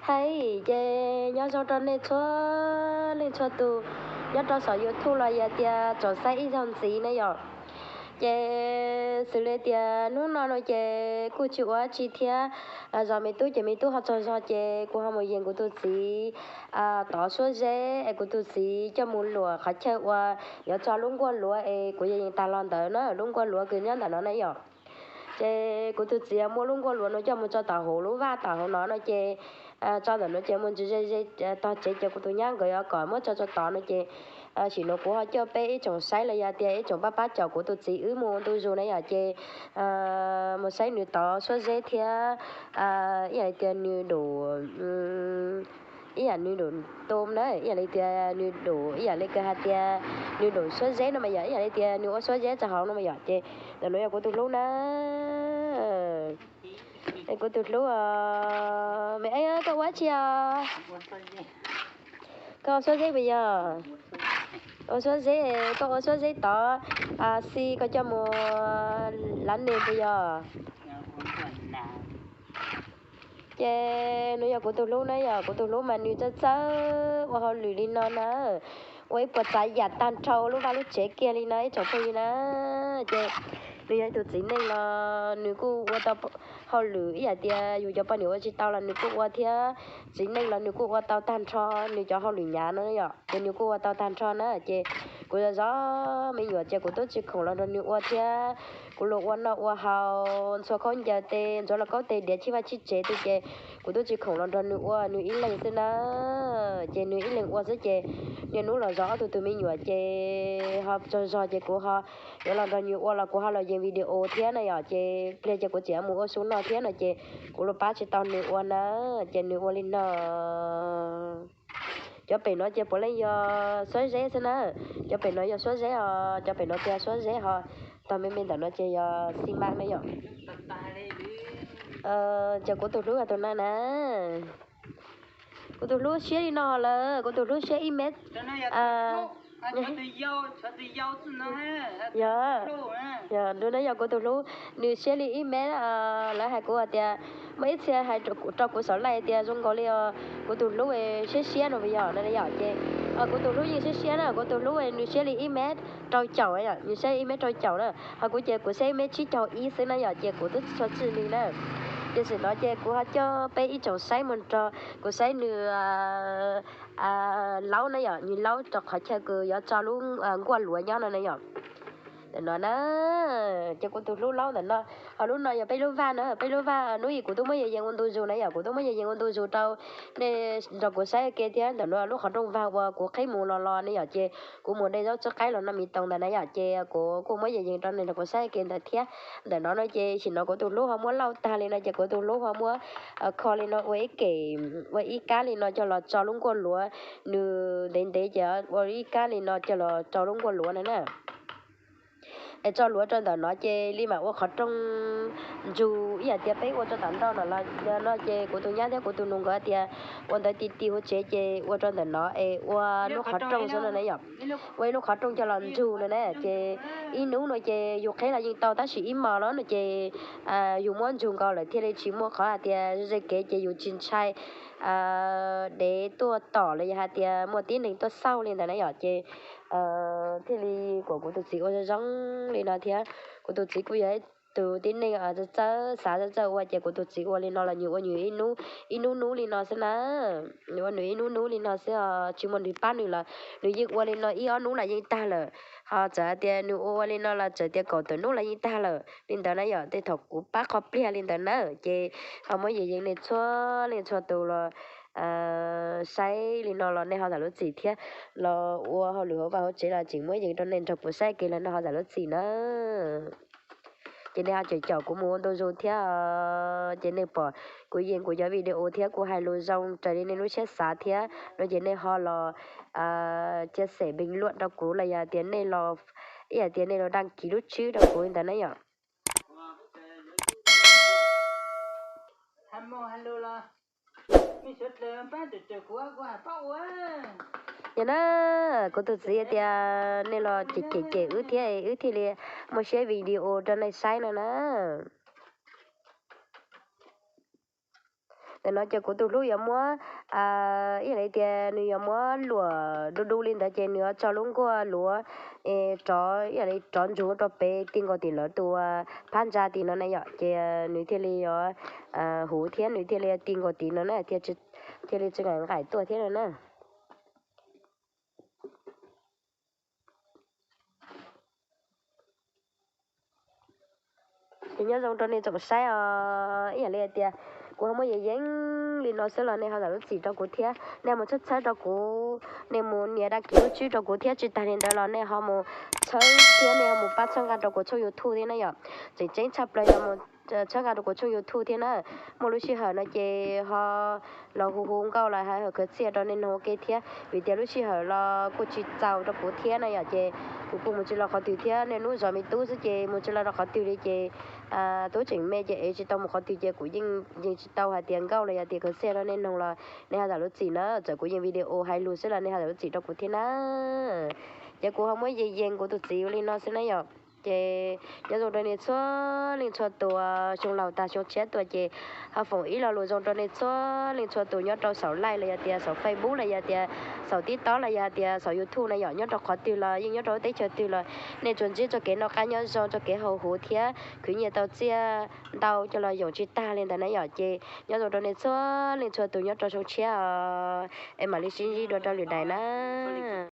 Hais ces nyob zoo rau nej txhua leej txhua tus nyob rau saum YouTube los yog tias tsoom saib ib zaug ntxiv ne yom. Ces xws li tias hnub no no ces kuj tsis ua tsi thiab, zos me tub ces me tub ho tsaug zog ces kuv ho mus yees kuv tus txiv tov suab zeb es kuv tus txiv coj mus luam qhov chaw uas yuav tso lub nkuaj luav es kuv yees yees tag los ntawd na, lub nkuaj luav kws nyob ntawm no na yom. Ces kuv tus txiv muab lub nkuaj luav no coj mus tso tom hauv lub vaj tom hauv no no ces tso ntawm no ces mus ntsis ze ze tog tsev ces kuv tus nyab nkawd yuav kom muab tso tso tod no ces sim no kuv ho coj peb ib tsoom saib los yog tias ib tsoom pab pab caum kuv tus txiv wb mus ua ntu zus na yom ces mus saib nws tov suab zeb thiab ib yam li tias nws dum ib yam nws dum tom na ib yam li tias nws dum ib yam li kws hais tias nws dum suab zeb no mas yom ib yam li tias nws ua suab zeb tso hauv no mas yom ces ntawm no yog kuv tus hlub na. Kuv tus hlub, me eeb koj ua tsi os? Koj ua suab zeb puas yog? Ua suab zeb, koj ua suab zeb tod xi koj coj mus lav neg puas yog? Ces nws yog kuv tus hlub na yom, kuv tus hlub mas nws txawj txawj ua hauj lwm li no na, ua ib puas tsav yam tag nrho lub vaj lub tsev kiag li na ib tsoom phooj ywg na. Ces nws yog ib tug txiv neej los nws kuj ua tau hauj lwm ib yam tias yus cov poj niam ua tsis tau los nws kuj ua thiab, txiv neej los nws kuj ua tau tag nrho nws cov hauj lwm hnyav no yom, ces nws kuj ua tau tag nrho na. Ces kuv zov zov me nyuam ces kuv twb tsis khoom los nrog nws ua thiab, kuv los ua noj ua haus ntxhua khaub ncaws tes ntxuav los kaub tes diav chij vaj chij tsev tiag ces kuv twb tsis khoom los nrog nws ua, nws ib leeg xwb na. Ces nws ib leeg ua xwb ces niaj hnub los zov ob tug tus me nyuam ces ho tsaug zog ces kuv ho yuav los nrog nws ua los kuv ho los yees video thiab na yom, ces pliag ces kuv tseem mus ua su noj thiab no ces kuv los pab tsis tau nws ua na, ces nws ua li no. Cov pem no ces puav leej yog suab zeb xwb na, cov pem no yog suab zeb os, cov pem no ces yog suab zeb ho, tog me me ntawm no ces yog xi mas na yom. Ces kuv tus hlub yog tus no na. Kuv tus hlub siab li no lawm, kuv tus hlub siab ib mev. Yog, yog, no yog kuv tus hlub, nws siab li ib mev. Lawv hais kuv hais tias, muaj ib txhia hais rau kuv saum live tias zoo nkaus li kuv tus hlub siab siab no puas yog no yom. Ces kuv tus hlub yeej siab siab na, kuv tus hlub nws siab li ib mev rau caum, nws siab li ib mev rau caum na, ho kuv ces kuv siab ib mev tsib caug ib xwb na yom, ces kuv twb tsis tshua txwj nws na. Ces tam sim no ces kuv ho coj peb ib tsoom saib mus nrog kuv saib nws laub na yom, nws laub rau qhov chaw kws yuav tso lub nkuaj luav nyob no na yom. Ntawm no na, ces kuv tus hlub laub ntawm no, ho lub no yog peb lub vaj na, peb lub vaj hnub ib kuv twb muab yees yees ua ntu zus na yom, kuv twb muab yees yees ua ntu zus rau nej nrog kuv saib ke thiab. Ntawm no lub qhov rooj vag uas kuv qhib mus los los ne yom, ces kuv mus de zaub tsuab qaib los noj mis toos ntawd na yom, ces kuv kuj muab yees yees rau nej nrog kuv saib ke ntawd thiab. Ntawm no no ces tam sim no kuv tus hlub ho muab lauj tag li no ces kuv tus hlub ho muab kho li no ua ib kem, ua ib kab li no coj los tso lub nkuaj luav, nws ntev ntev ces ua ib kab li no coj los tso lub nkuaj luav no na. Es tso luav rau ntawm no ces li mam ua qhov rooj ntsug ib yam tias peb ua rau tom nroj no los no ces kuv tus nyab thiab kuv tus nus nkawd tias ua ntawd ti ti hauv tsev ces ua rau ntawm no es ua lub qhov rooj xwb no na yom. Ua ib lub qhov rooj coj los ntsug no na ces ib hnub no ces yus qheb los yeej tau tab sis ib hmos no no ces yus muab ntsug nkaus lawm thiaj li tsis muaj qhov hais tias ze kev ces yus tsis ntshai dev tuaj tom los yog hais tias muaj tib neeg tuaj xauj li ntawd na yom. Ces thiaj li kom kuv tus txiv ua zoo zoo li no thiab. Kuv tus txiv kuj yog ib tug tib neeg txawj xav txawj ua ces kuv tus txiv ua li no los nws ua nws ib hnub hnub li no xwb na. Nws ua nws ib hnub hnub li no xwb os, tsis muaj nws pab nws los nws yeej ua li no ib ob hnub los yeej tag lawm. Ho txawm hais tias nws ua ua li no los txawm tias kaum tawm hnub los yeej tag lawm li ntawd na yom. Tej thaum kuv pab qhov pliag li ntawd na ces ho muab yees yees nej txhua leej txhua tus los saib li no los nej ho zam lub txim thiab, los ua hauj lwm hauv vaj hauv tsev los tseem muab yees rau nej nrog kuv saib kev los nej ho zam lub txim na. Ces nej ho caum caum kuv mus ua ntu zus thiab, ces nej pom kuv yees kuv cov video thiab kuv hais lus zoo raws li nej lub siab xav thiab no ces nej ho los chia sẻ bình luận rau kuv los yog tias nej los, ib yam tias nej los đăng ký lub tswb rau kuv li ntawd na yom. Yog na, kuv tus txiv tias nej los cem cem cem wb thiab wb thiaj li muaj siab video rau nej saib no na. Ntawm no ces kuv tus hlub yuav muab, ib yam li tias nws yuav muab luam du du li ntawd ces nws yuav tso lub nkuaj luav es rov, ib yam li rov ntsuag rau pem ti nkaus tim lawv tus phab ntsa tim no na yom, ces nws thiaj li yuav huv thiab nws thiaj li ti nkaus tim no na, thiaj li tsis nqaim nqaim tuaj thiab no na. Ces nyob zoo rau nej tsoom saib os, ib yam li hais tias kuv ho muab yees yees li no xwb los nej ho zam lub txim rau kuv thiab, nej mus txhawb txhawb rau kuv, nej mus nias dab kiv lub tswb rau kuv thiab, tsis tas li ntawd los nej ho mus txhawb thiab nej ho mus pab txhawb nqa rau kuv tshooj YouTube thiab na yom. Tseem ceeb tshaj plaws yog mus txhawb nqa rau kuv tshooj YouTube thiab na. Muaj lub sij hawm no ces ho los hu hu nkauj los hais hawm khwv txiaj rau nej noog ua ke thiab, vim tias lub sij hawm los kuj tsis txaus rau kuv thiab na yom, ces kuv kuj mus tsis los qhov twg thiab, niaj hnub zov me tub xwb ces mus tsis los rau qhov twg li ces tub tseem me ces ev tsis tau mus qhov twg ces kuv yeej yees tsis tau hais tias nkauj los yog tias khwv txiaj rau nej noog los nej ho zam lub txim na, txawm kuv yees video hais lus xwb los nej ho zam lub txim rau kuv thiab na. Ces kuv ho muab yees yees kuv tus txiv ua li no xwb na yom. Ces nyob zoo rau nej txhua leej txhua tus, xyoo laus tag xyoo tshiab tuaj ces ho foom ib lo lus zoo rau nej txhua leej txhua tus nyob rau saum Line los yog tias saum Facebook los yog tias saum TikTok los yog tias saum YouTube na yom, nyob rau qhov twg los yeej nyob rau teb chaws twg los nej tsuas ntsib txoj kev noj qab nyob zoo, txoj kev haus huv thiab khwv nyiaj tau txiaj ntau coj los yoom tsis tag li ntawd na yom. Ces nyob zoo rau nej txhua leej txhua tus nyob rau xyoo tshiab os, es mam li sib ntsib dua rau lwm daim na.